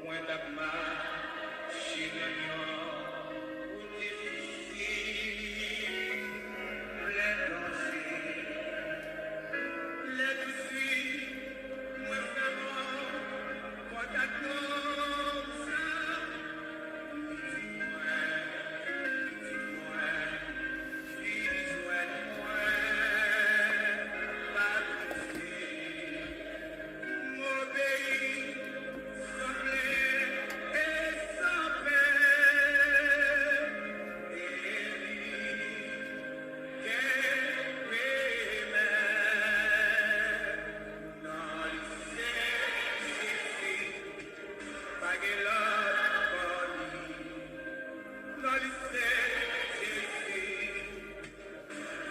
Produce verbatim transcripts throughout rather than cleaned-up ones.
Mwen t ap mache nan yon wout difisil, plen danje. Lè touswit, mwen fè kò kontak nonm sa. Li di mwen, li di mwen, vin jwenn mwen, pa prese. M obeyi san plent e san pè, e li kenbe men m. Non li se Jezi, pa gen lòt kò li. Non li se Jezi,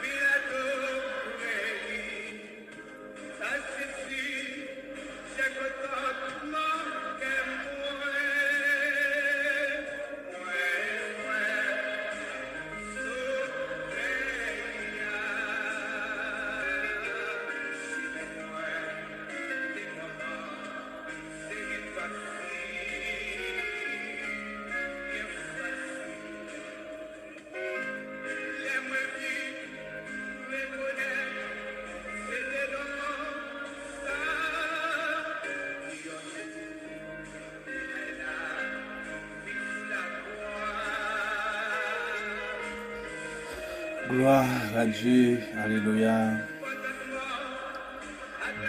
Pilato kouri. Sa Jezi, se kontantman kè mwen. Mwen, mwen, Sovè a. Chemen mwen, se kòman, se byen fasil, byen fasil. Lè mwen vin rekonèt se te non sa ki yon Glwa a Dye, alelouya.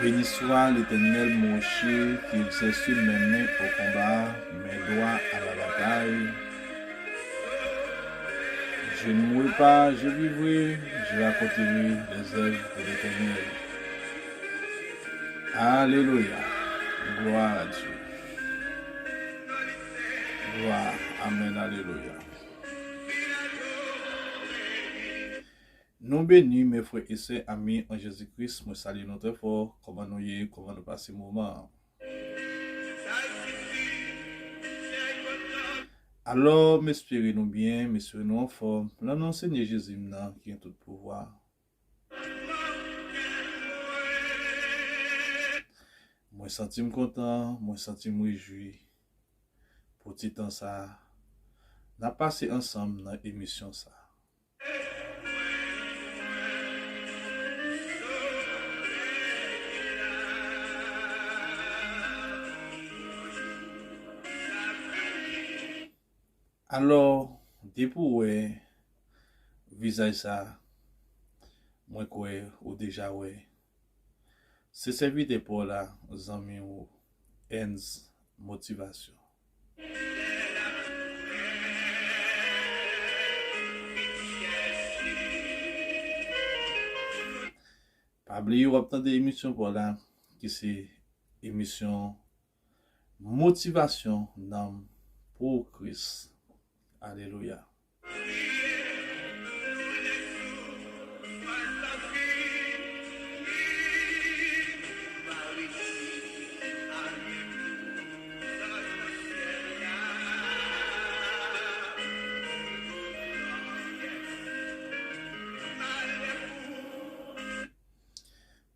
Béni soit l'Éternel, mon rocher, qui exerce main au combat, main droite à la bataille. Je ne mourrai pas, je vivrai, je raconterai les œuvres de l'Éternel. Alelouya. Glwa a Dye. Glwa. Amèn. Alelouya. Nou beni, mes frères et sœurs, amis en Jésus-Christ, mwen salye nou trè fò. Kòman nou ye? Kòman nou pase moman an? Alò, m espere nou byen, m espere nou anfòm. Nan non Senyè Jezi m nan, ki gen tout pouvwa. Mwen santi m kontan, mwen santi m rejwi pou ti tan sa a n ap pase ansanm nan emisyon sa a. Alò, depi w wè vizaj sa, mwen kwè ou deja wè. Se sèvitè pa w la, zanmi w, Enz Motivasyon. Pa bliye w ap tande emisyon pa w la, ki se emisyon Motivasyon nanm pou Kris. Alelouya.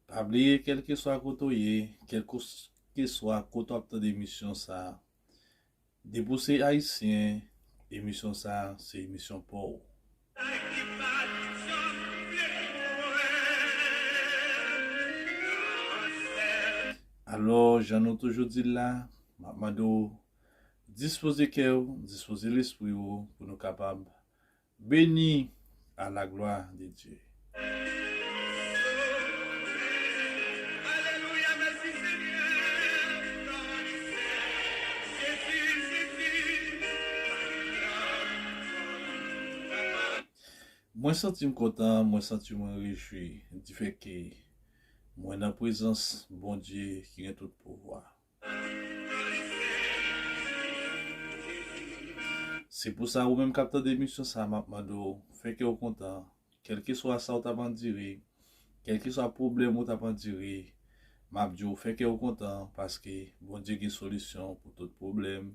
Pa bliye, kèlkeswa kote w ye, kèlkeswa kote w ap tande emisyon sa a, depi w se Ayisyen, emisyon sa a se emisyon pa w. Alò, jan nou toujou di l la, m ap mande w dispoze kè w, dispoze lespri w pou nou kapab béni à la gloire de Dieu. Mwen santi m kontan, mwen santi mwen rejwi difè ke mwen nan prezans Bondye ki gen tout pouvwa. Se pou sa, ou menm k ap tande emisyon sa a, m ap mande w, fè kè w kontan, kèlkeswa sa w t ap andire, kèlkeswa pwoblèm ou t ap andire, m ap di w, fè kè w kontan, paske Bondye gen solisyon pou tout pwoblèm.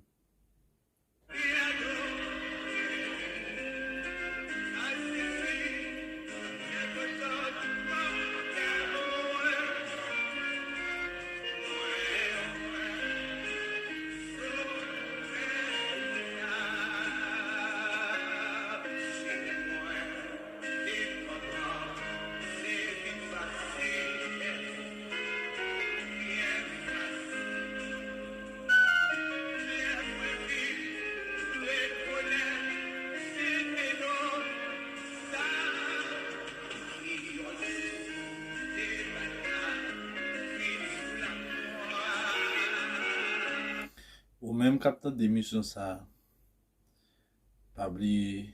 Ou menm k ap tande emisyon sa a, pa bliye,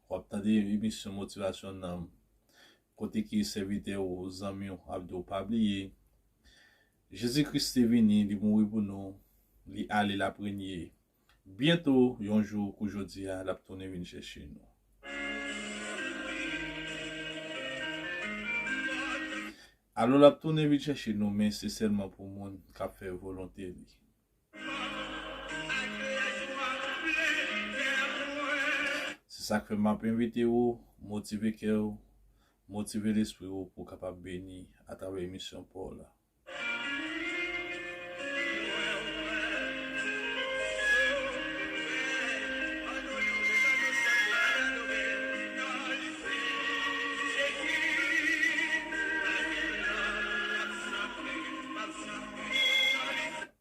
w ap tande emisyon Motivasyon Nanm, kote ke sèvitè ou, zanmi w ap di w pa bliye, Jezi Kris te vini, li mouri pou nou, li ale, l ap renye. Byento, yon jou kou jodi a, l ap tounen vin chèche nou. Alò, l ap tounen vin chèche nou, men se sèlman pou moun k ap fè volonte li. Se sa k fè m ap envite w, motive kè w, motive lespri w pou w kapab beni atravè emisyon pa w la.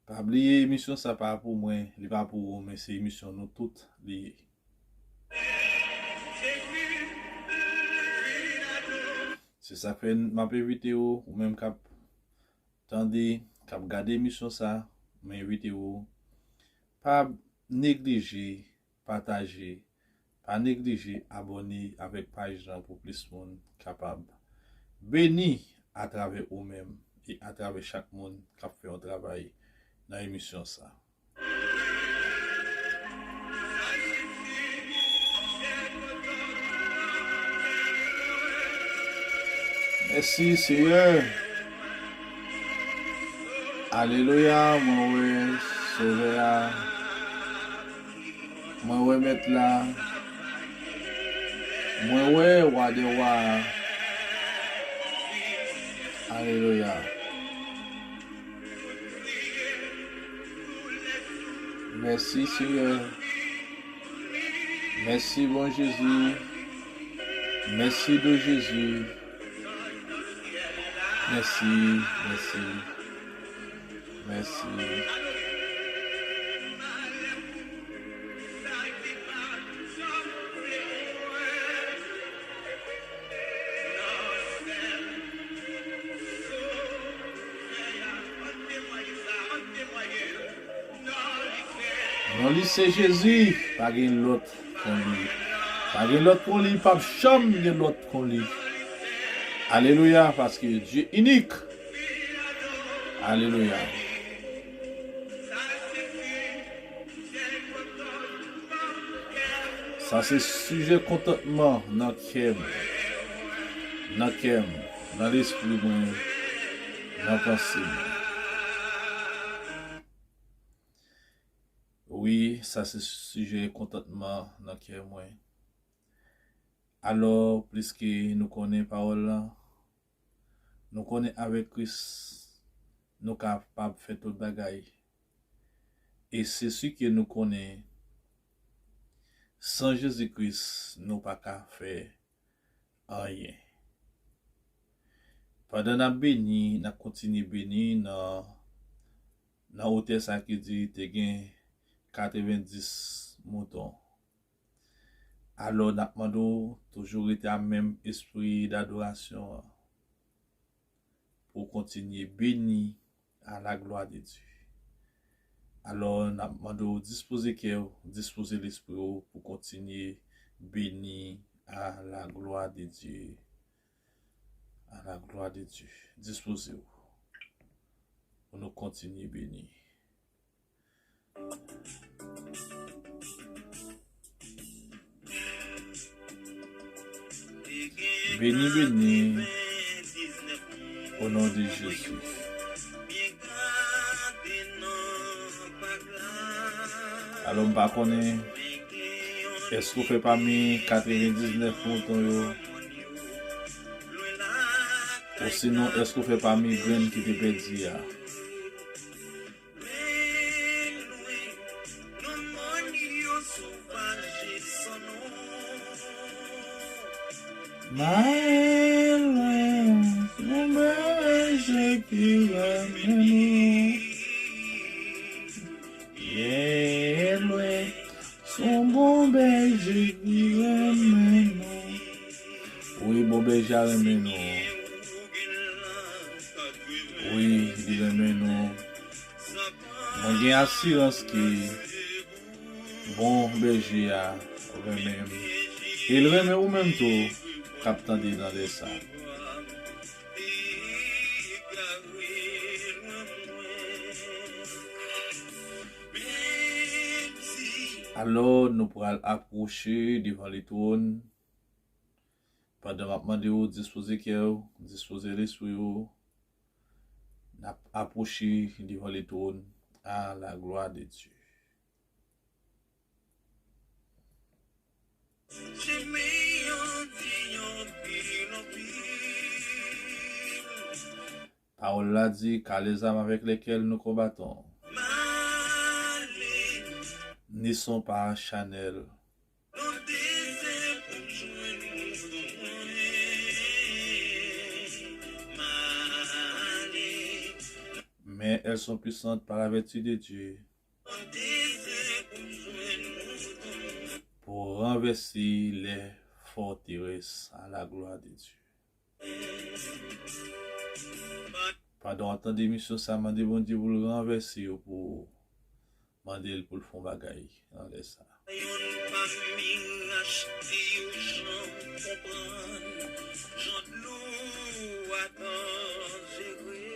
Pa bliye, emisyon sa pa pou mwen, li pa pou ou, men se emisyon nou tout li ye. Se sa k fè m ap envite w, ou menm k ap tande, k ap gade emisyon sa, m envite w, pa neglije pataje, pa neglije abòne avèk paj lan pou plis moun kapab beni atravè ou menm e atravè chak moun k ap fè yon travay nan emisyon sa. Mèsi, Seyè. Alelouya, mwen wè Sovè a. Mwen wè Mèt la. Mwen wè Wa dè wa a. Alelouya. Mèsi, Seyè. Mèsi, bon Jezi. Mèsi, dou Jezi. Mèsi, mèsi, mèsi. Non li se Jezi, pa gen lòt kon li. Pa gen lòt kon li, p ap janm gen lòt kon li. Alelouya, paske Dye inik. Alelouya. Sa se sijè kontantman nan kè m, nan kè m, nan lespri mwen, nan panse m. Wi, sa se sijè kontantman nan kè mwen. Alò, pliske nou konnen pawòl lan, nou konnen avèk Kris, nou kapab fè tout bagay. E se si ke nou konnen, san Jezi Kris, nou pa ka fè anyen. Pandan n ap beni, n ap kontinye beni nan, nan otè sa ki di te gen katrevendis mouton. Alò, n ap mande w toujou rete a menm espri dadorasyon an pou w kontinye beni à la gloire de Dieu. Alò, n ap mande w dispoze kè w, dispoze lespri w pou kontinye beni à la gloire de Dieu. À la gloire de Dieu. Dispoze w pou nou kontinye beni. Beni, beni, o non de Jezi. Alò, m pa konnen, èske w fè pami katrevendisnèf mouton yo? Osinon, èske w fè pami grenn ki te pèdi a? Mwen lwen, yon bèje ki renmen nou. Byen lwen, s on bon bèje ki renmen nou. Wi, bon bèje a renmen nou. Wi, li renmen nou. Mwen gen asirans ke bon bèje a renmen m. E l renmen ou menm tou k ap tande nan lè sa. Alò, nou pral apwoche devan letwòn. Pandan m ap mande w dispoze kè w, dispoze lespri w, n ap apwoche devan letwòn a la glwa de Dye. Pawòl la di, car les armes avec lesquelles nous combattons ne sont pas charnelles, mais elles sont puissantes par la vertu de Dieu pour renverser les forteresses à la gloire de Dieu. Pandan w ap tande emisyon sa, mande Bondye pou l ranvèse yo pou ou. Mande l pou l fè yon bagay nan lè sa. Yon pami rachte yo jan konprann jan dlo a danjere.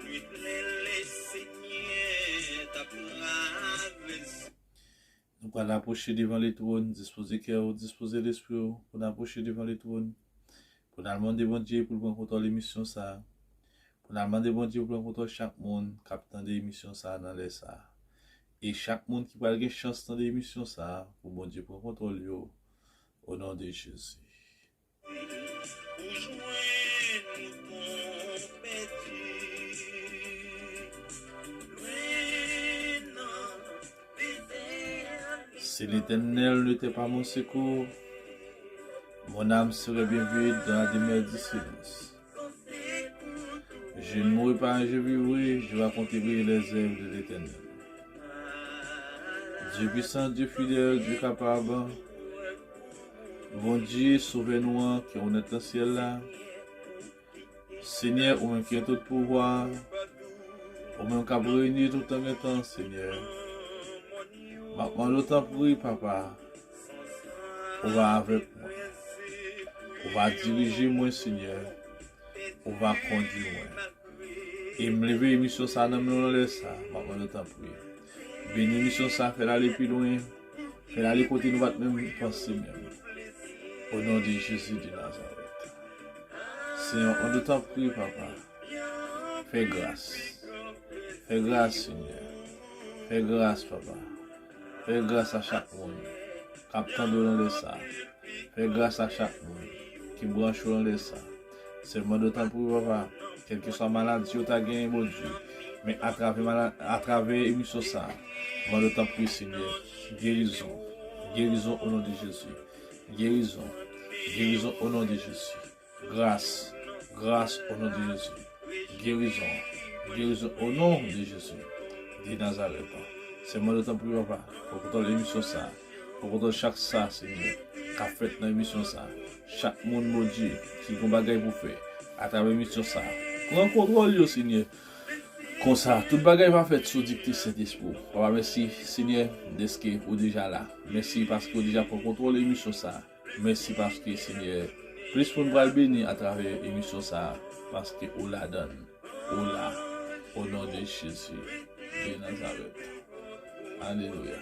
Nwit lè Lesenyè t ap travèse. Nou pral apwoche devan letwòn, dispoze kè w, dispoze lespri w pou n apwoche devan letwòn, pou n al mande Bondye pou l pran kontwòl emisyon sa a, pou n al mande Bondye pou l pran kontwòl chak moun k ap tande emisyon sa a nan lè sa a, e chak moun ki pral gen chans tande emisyon sa a, pou Bondye pran kontwòl yo, o non de Jezi. Ou jwenn mouton pèdi. Lwen nan dezè. Si l'Éternel n'était pas mon secours, mon âme serait bien vite dans la demeure du silence. Je ne mourrai pas, je vivrai, je raconterai les œuvres de l'Éternel. Dieu puissant, Dieu fidèle, Dieu capable, Bondye, Sovè nou an, ki ou nan syèl la. Senyè, ou menm ki gen tout pouvwa, ou menm k ap reye toutan gen tan, Senyè. M ap mande w tanpri, Papa, ou va avèk mwen. Ou va dirije mwen, Senyè. Ou va kondui mwen. E m leve emisyon sa nan men w nan lè sa, m ap mande w tanpri. Beni emisyon sa, fè l ale pi lwen, fè l ale kote nou pa t menm panse menm. O non de Jezi de Nazarèt. Senyè, m ap mande w tanpri, Papa, fè gras. Fè gras, Senyè. Fè gras, Papa. Fè gras a chak moun k ap tande w nan lè sa. Fè gras a chak moun ki branche w nan lè sa. Senyè, m mande w tanpri, Papa, kèlkeswa maladi yo ta genyen, Bondye, men atravè mala-, atravè emisyon sa, m mande w tanpri, Senyè, gerizon, gerizon o non de Jezi, gerizon, gerizon o non de Jezi. Gras, gras o non de Jezi. Gerizon, gerizon o non de Jezi de Nazarèt. Senyè, m mande w tanpri, Papa, pran kontwòl emisyon sa. Pran kontwòl chak sa, Senyè, k ap fèt nan emisyon sa. Chak moun, Bondye, ki gon bagay pou fè atravè emisyon sa, pran kontwòl yo, Senyè. Konsa, tout bagay va fèt sou dikte Sentespri w. Papa, mèsi, Senyè, dèske ou deja la. Mèsi paske ou deja pran kontwòl emisyon sa. Mèsi paske, Senyè, plis moun pral beni atravè emisyon sa a, paske ou ladan l. Ou la, o non de Jezi de Nazarèt. Alelouya.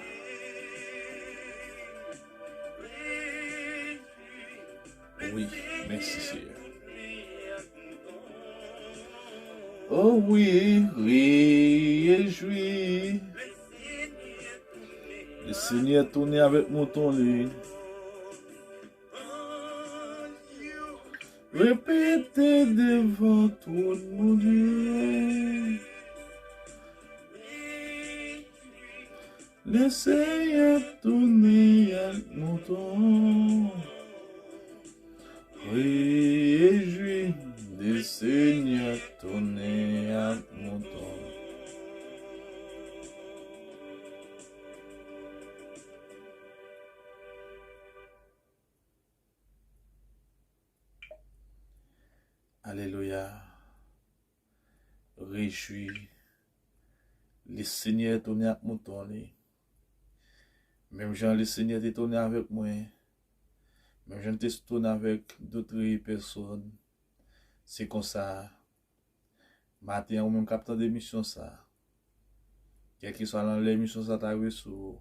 Wi, mèsi, Senyè. O wi, rejwi. Lesenyè tounen avèk mouton li. Repete devan twòn Bondye. Lesenyè tounen ak mouton. Rejwi, Lesenyè tounen ak mouton. Alelouya. Rejwi, Lesenyè tounen ak mouton li. Menm jan Lesenyè te tounen avèk mwen, menm jan l te tounen avèk dòt pèsòn, se konsa, maten an, ou menm k ap tande emisyon sa, kèlkeswa nan lè emisyon sa ta rive sou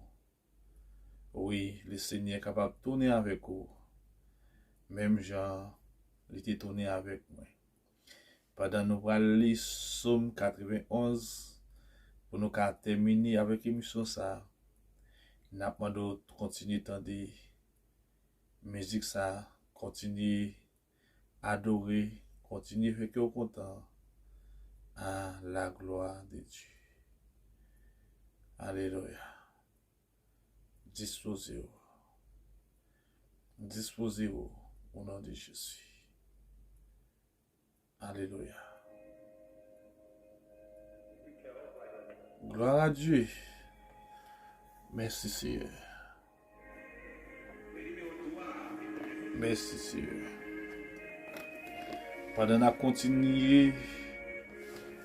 ou, wi, Lesenyè kapab tounen avèk ou, menm jan li te tounen avèk mwen. Pandan nou pral li Sòm katrevenn onz, pou nou ka tèmine avèk emisyon sa, n ap mande w kontinye tande mizik sa, kontinye adore, kontinye fè kè w kontan. À la gloire de Dieu. Alelouya. Dispoze w. Dispoze w, au nom de Jésus. Alelouya. Gloire à Dieu. Mèsi, Senyè. Mèsi, Senyè. Pandan n ap kontinye,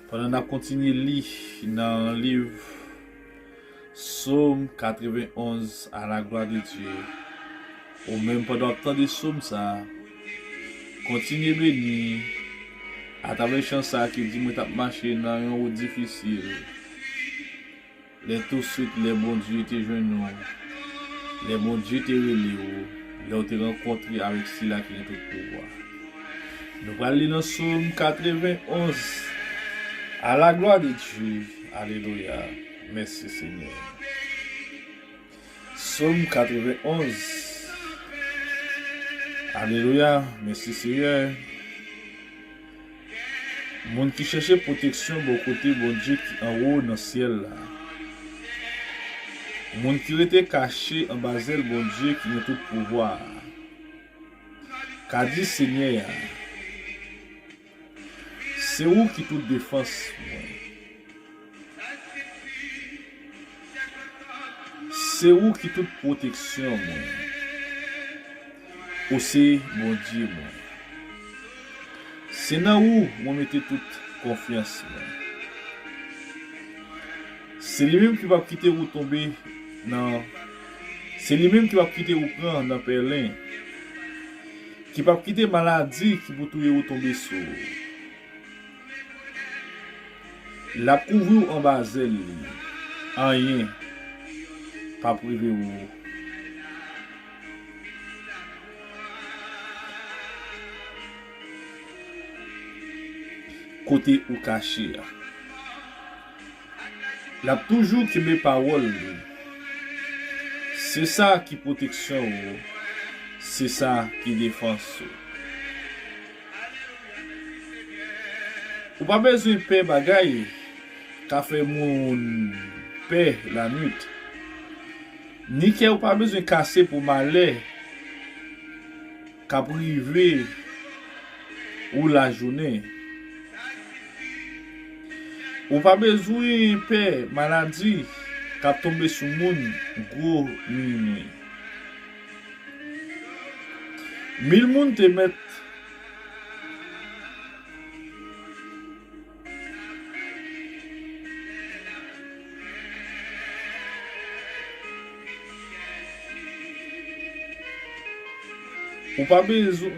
pandan n ap kontinye li nan liv Sòm katrevenn onz, à la gloire de Dieu, ou menm pandan w ap tande sòm sa, kontinye beni atravè chan sa ki di mwen t ap mache nan yon wout difisil. Lè touswit, lè Bondye te jwenn ou, lè Bondye te rele w, lè w te rankontre avèk sila ki gen tout pouvwa. Nou pral li nan Sòm katrevenn onz. À la gloire de Dieu. Alelouya. Mèsi, Senyè. Sòm katrevenn onz. Alelouya. Mèsi, Senyè. Moun ki chèche pwoteksyon bò kote Bondye ki anwo nan syèl la. Moun ki rete kache anba zèl Bondye ki gen tout pouvwa a. Ka di Senyè a, se ou ki tout defans mwen. Se ou ki tout pwoteksyon mwen. Ou se Bondye mwen. Se nan ou mwen mete tout konfyans mwen. Se li menm ki p ap kite ou tonbe nan, se li menm ki p ap kite ou pran nan pèlen, ki p ap kite maladi ki pou touye ou tonbe sou ou. L ap kouvri w anba zèl li. Anyen p ap rive ou. Kote ou kache a. L ap toujou kenbe pawòl li. Se sa ki pwoteksyon ou, se sa ki defans ou. Ou pa bezwen pè bagay ka fè moun pè lannuit. Ni kè ou pa bezwen kase pou malè k ap rive ou lajounen. Ou pa bezwen pè maladi k ap tonbe sou moun gwo minui. Mil moun te mèt Ou pa bezwen,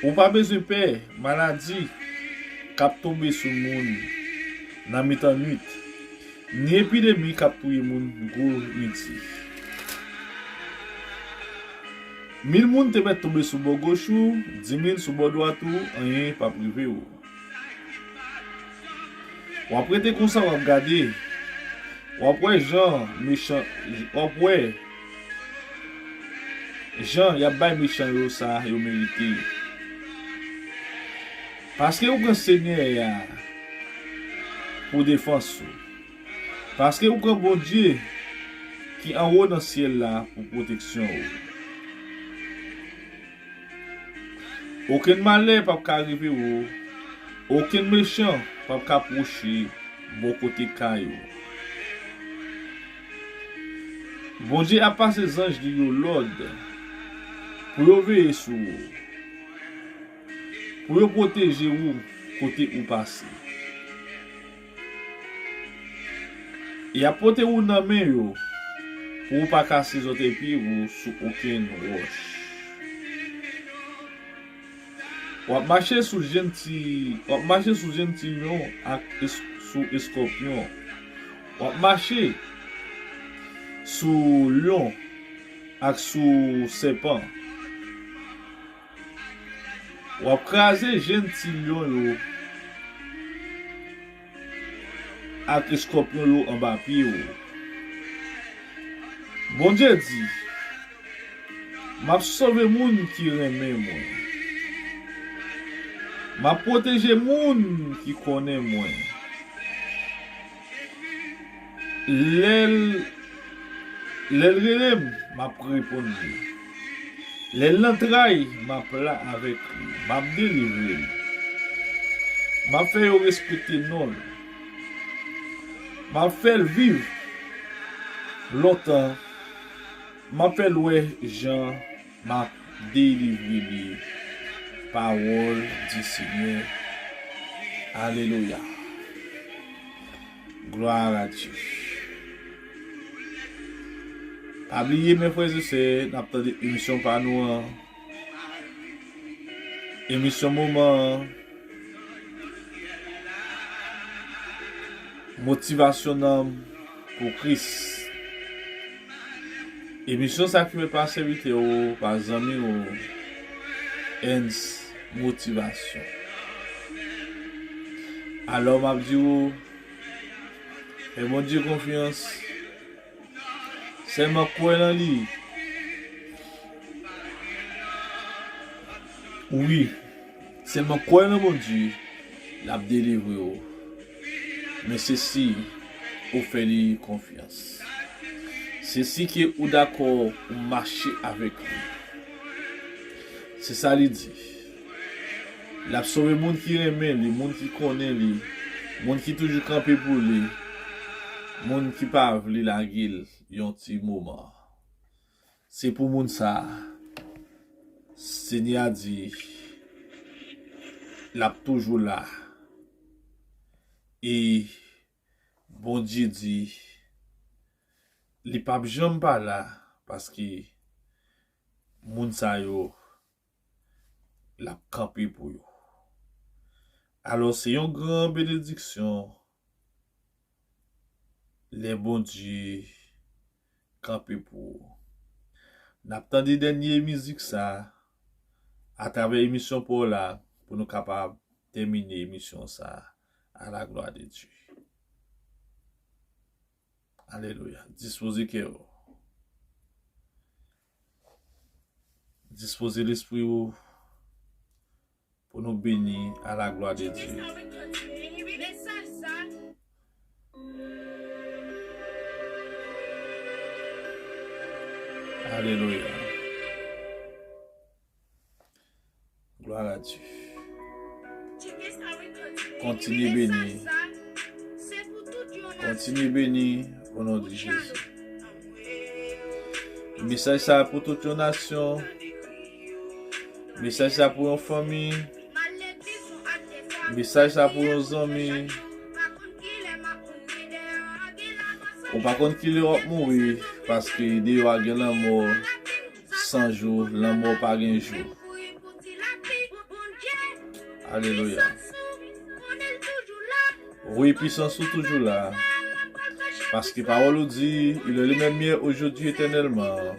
ou pa bezwen pè maladi k ap tonbe sou moun nan mitan nuit, ni epidemi k ap touye moun gwo midi. Mil moun te mèt tonbe sou bò goch ou, di mil sou bò dwat ou, anyen p ap rive ou. W ap rete konsa, w ap gade. W ap wè jan mechan, w ap wè jan y ap bay mechan yo sa yo merite. Paske ou pran Senyè a pou defans ou. Paske ou pran Bondye ki anwo nan syèl la pou pwoteksyon ou. Okenn malè p ap ka rive ou, okenn mechan p ap ka pwoche bò kote kay ou. Bondye ap pase zanj li yo lòd pou yo veye sou ou, pou yo pwoteje ou kote ou pase. Y ap pote ou nan men yo, pou ou pa kase zòtèy pye ou sou okenn wòch. W ap mache sou jèn ti, w ap mache sou jèn ti lyon ak es-, sou eskòpyon. W ap mache sou lyon ak sou sèpan. W ap kraze jèn ti lyon yo ak eskòpyon yo anba pye w. Bondye di, "M ap sove moun ki renmen mwen. M ap pwoteje moun ki konnen mwen." Lè l, lè l rele m, m ap reponn li. Lè l nan tray, m ap la avèk li. M ap delivre l. M ap fè yo respekte non l. M ap fè l viv lontan. M ap fè l wè jan m ap delivre li. Pawòl di Senyè. Alelouya. Gloire à Dieu. Pa bliye, mes frères et sœurs, n ap tande emisyon pa nou an. Emisyon moman an. Motivasyon nanm pou Kris. Emisyon sa ki fèt pa sèvitè ou, pa zanmi ou, Ernst Motivasyon. Alò, m ap di ou, fè Bondye konfyans, sèlman kwè nan li. Wi, sèlman kwè nan Bondye, l ap delivre w. Men se si ou fè li konfyans. Se si ke ou dakò ou mache avèk li. Se sa li di. L ap sove moun ki renmen li, moun ki konnen li, moun ki toujou kanpe pou li, moun ki pa vle lage l yon ti moman. Se pou moun sa a, Senyè a di, l ap toujou la. E Bondye di, li p ap janm pa la, paske moun sa yo, l ap kanpe pou yo. Alò, se yon gran benediksyon lè Bondye kanpe pou ou. N ap tande dènye mizik sa a atravè emisyon pa w la pou nou kapab tèmine emisyon sa a. À la gloire de Dieu. Alelouya. Dispoze kè w. Dispoze lespri w pou nou beni à la gloire de Dieu. Alelouya. Gloire à Dieu. Kontinye beni. Kontinye beni, o non de Jezi. Mesaj sa a pou tout yon nasyon. Mesaj sa a pou yon fanmi. Mesaj sa a pou yon zanmi. Ou pa konn kilè w ap mouri, paske deyò a gen lanmò san jou, lanmò pa gen jou. Alelouya. Wi, pisans ou toujou la. Paske pawòl ou di, il est le même hier, aujourd'hui, éternellement.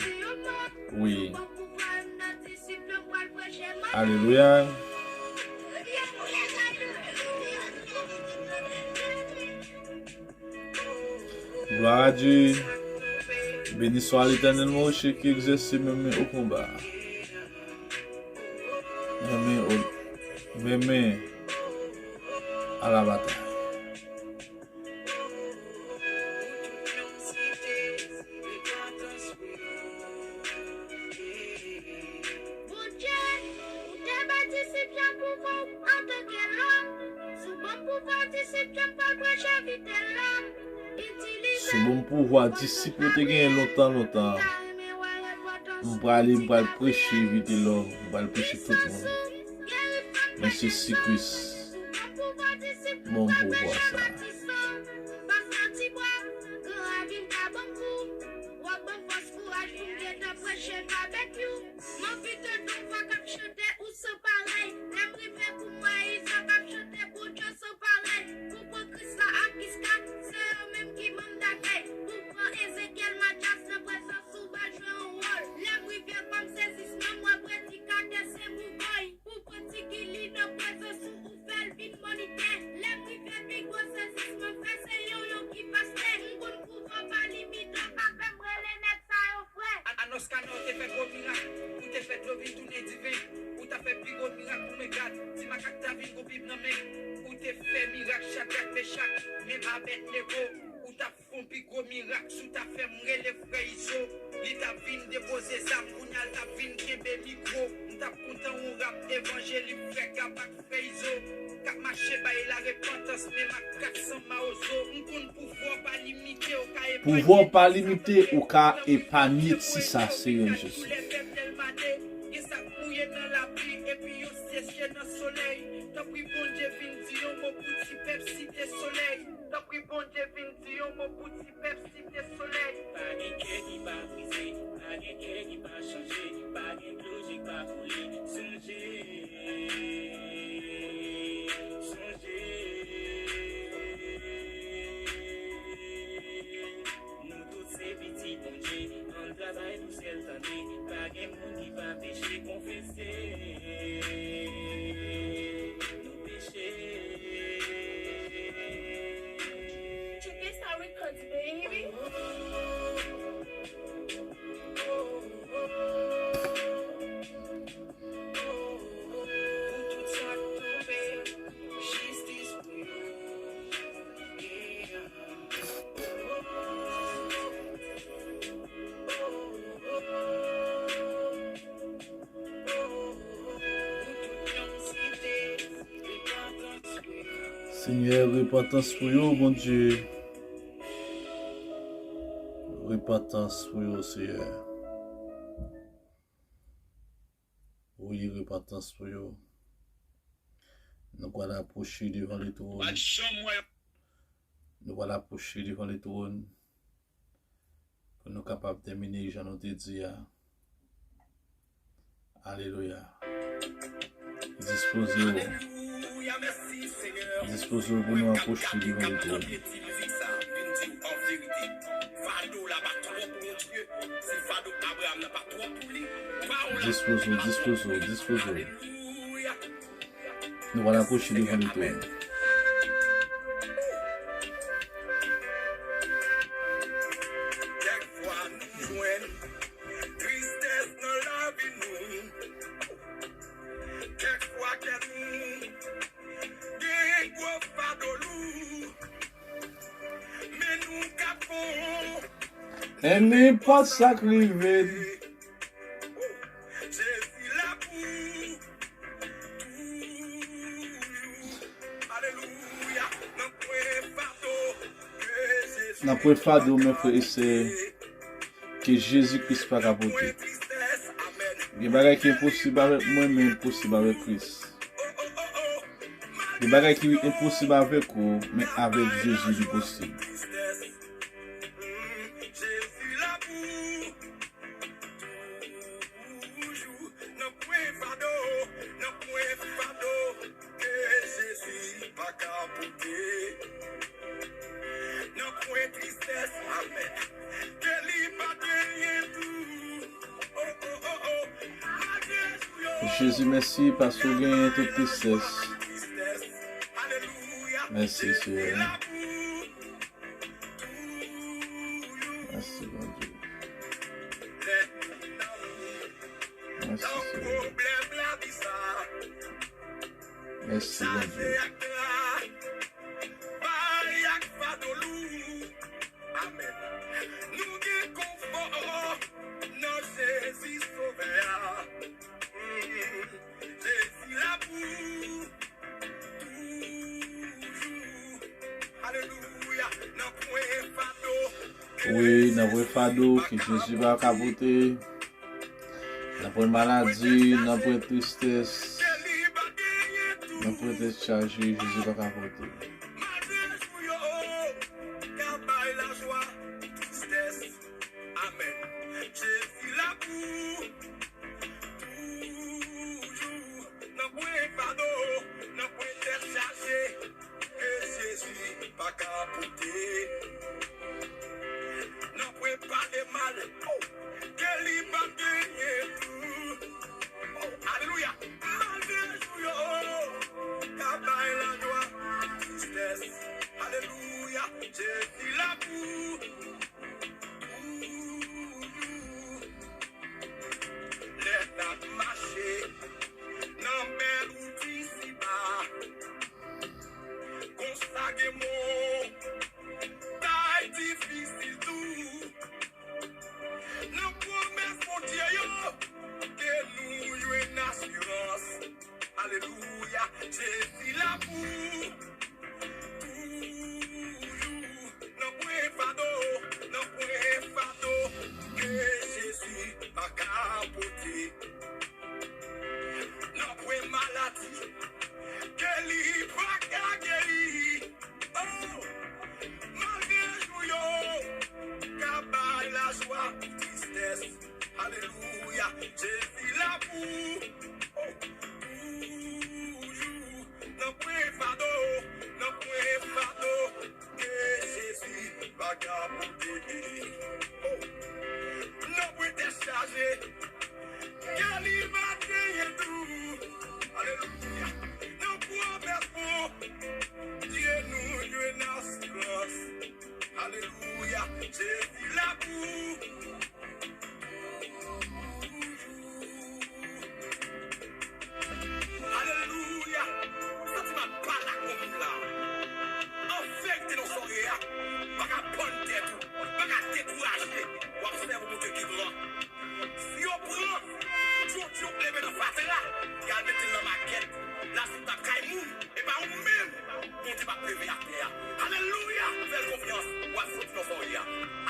Wi. Alelouya. Gloire à Dieu. Béni soit l'Éternel, mon rocher qui exerce mes mains au combat. Mes mains au, mes mains à la bataille. Bondye, ou te bay disip la pouvwa w antanke lòm. Sou bon pouvwa disip yo pral preche evite lòm. Sou bon pouvwa disip yo te genyen lontan, lontan. M prale, m pral preche evite lòm. M pral preche tout moun. Men se si Kris bon pouvwa sa. Sadrak, Mechak, menm Abèdnego, ou t ap fè yon pi gwo mirak si w ta fè m rele frè Izo. Li t ap vin depoze zam, kounye a l t ap vin kenbe mikwo. M t ap kontan yon rap evanjelik frè Gab ak frè Izo k ap mache bay larepantans menm ak kat san mawozo. M konn pouvwa w pa limite, ou ka epanye. Pouvwa w pa limite, ou ka epanye ti sa, Seyè Jezi. Koulè vè tèlmane, gen sa k mouye nan lapli epi yo seche nan solèy. Tanpri Bondye vin di yon mo pou ti pèp Site Solèy. Tanpri Bondye vin di yon mo pou ti pèp Site Solèy. Pa gen kè ki pa brize, pa gen kè ki pa chanje, pa gen dlo je k pa koule. Sonje, sonje. Nou tout se pitit Bondye, ann travay pou syèl tande. Pa gen moun ki pa peche, konfese nou peche. Check this out, Records, baby. Pou tout sa k tonbe, jistis pou yo. Senyè, repantans pou yo, Bondye. Repantans pou yo, Senyè. Wi, repantans pou yo. Nou pral apwoche devan letwòn. Nou pral apwoche devan letwòn pou nou kapab tèmine jan nou te di a. Alelouya. Dispoze w. Dispoze w pou nou apwoche devan letwòn. Dispoze w, dispoze w, dispoze w. Nou pral apwoche devan letwòn. Kèk fwa nou jwenn tristès nan lavi nou. Kèk fwa kè nou gen gwo fado lou. Men nou ka fon. E nenpòt sa k rive n. Jezi la pou toujou. Alelouya. Nan pwen fado ke Jezi. Nan pwen fado, men frè e sè, ke Jezi Kris pa ka pote. Gen bagay ki enposib avèk mwen, men l posib avèk Kris. Gen bagay ki enposib avèk ou, men avèk Jezi li posib. Jezi la pou toujou. Nan pwen fado, nan pwen fado ke Jezi pa ka pote. Nan pwen tristès, amèn, ke li pa genyen tou. Oh, oh, oh, oh. Malgre jou yo. Jezi, mèsi paske w genyen tout tristès. Tristès. Alelouya. Mèsi, Senyè. Mèsi, Bondye. Mèsi, Senyè. Mèsi, Bondye. Amèn. Nou gen konfò nan Jezi Sovè a. Jezi la pou toujou. Alelouya. Nan pwen fado. Wi, nan pwen fado ke Jezi pa ka pote. Nan pwen maladi, nan pwen tristès. Nan pwen tèt chaje, Jezi pa ka pote. Malgre jou yo ka bay lajwa, tristès. Amèn. Jezi la pou toujou. Nan pwen fado, nan pwen tèt chaje, ke Jezi pa ka pote. Nan pwen pale mal, oh, ke li pa genyen tou. Oh, alelouya. Malgre jou yo ka bay lajwa, tristès. Alelouya. Jezi la pou toujou. Lè n ap mache nan bèl wout isi ba, konsa Ap leve atè a. Alelouya! Fè l konfyans. W ap soti nan fòyè a.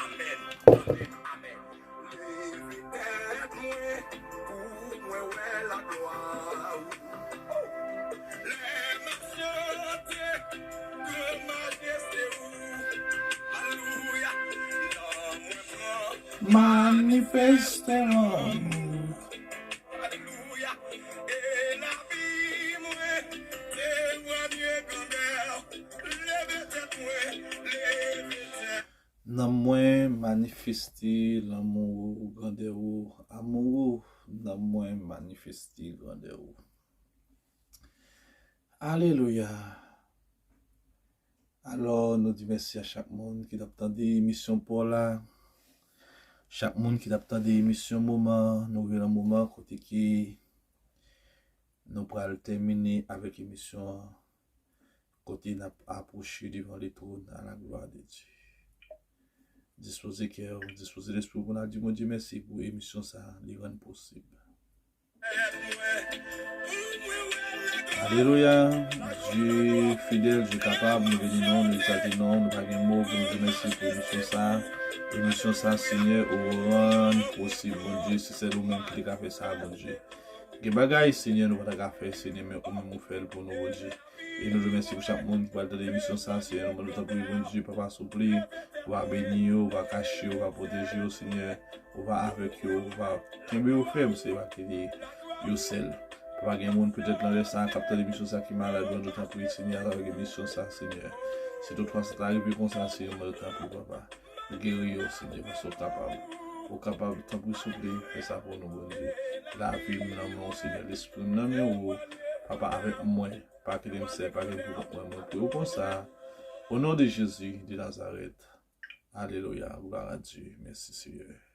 Amèn. Amèn. Amèn. Leve tèt mwen pou mwen wè laglwa ou. Lè m ap chante gran majeste ou. Alelouya! Nan mwen pran. Manifeste lanmou. Alelouya. E lavi mwen temwanye grandè w. Leve tèt mwen, leve tèt. Nanm mwen manifeste lanmou ou, grandè ou, amou ou. Nanm mwen manifeste grandè ou. Alelouya. Alò, nou di mèsi a chak moun ki t ap tande emisyon pa w la, chak moun ki t ap tande emisyon moman, nou rive nan moman kote ke nou pral tèmine avèk emisyon an, kote n ap apwoche devan le trône à la gloire de Dieu. Dispoze kè w, dispoze lespri w pou n al di Bondye mèsi pou emisyon sa a, li rann posib. Alelouya. Dye fidèl, Dye kapab, nou beni non w, nou egzalte non w, nou pa gen mo pou nou di mèsi pou emisyon sa a. Emisyon sa a, Senyè, ou rann posib, Bondye, si se ou menm ki te ka fè sa a, Bondye. Gen bagay, Senyè, nou pa ta ka fè, Senyè, men ou menm ou fè l pou nou, Bondye. E nou di w mèsi pou chak moun ki pral tande emisyon sa a, Senyè, nou mande w tanpri, Bondye, papa, souple, ou va beni yo, ou va kache yo, ou va pwoteje yo, Senyè. Ou va avèk yo, ou va kenbe yo fèm, Senyè, ou va kenbe yo sèl. Papa, gen moun petèt nan lè sa a k ap tande emisyon sa a ki malad, mande w tanpri, Senyè, atravè emisyon sa a, Senyè. Si toutfwa sa ta rive konsa, Senyè, mande w tanpri, papa, ou geri yo, Senyè, paske w kapab. Ou kapab, tanpri, souple, fè sa pou nou, Bondye. Lavi m nan men w, Senyè, lespri m nan men w, papa, avèk mwen, pa kite m sèl, pa kite m poukont mwen, mwen priye w konsa. Au nom de Jésus de Nazareth. Alelouya, gloire à Dieu. Mèsi, Senyè.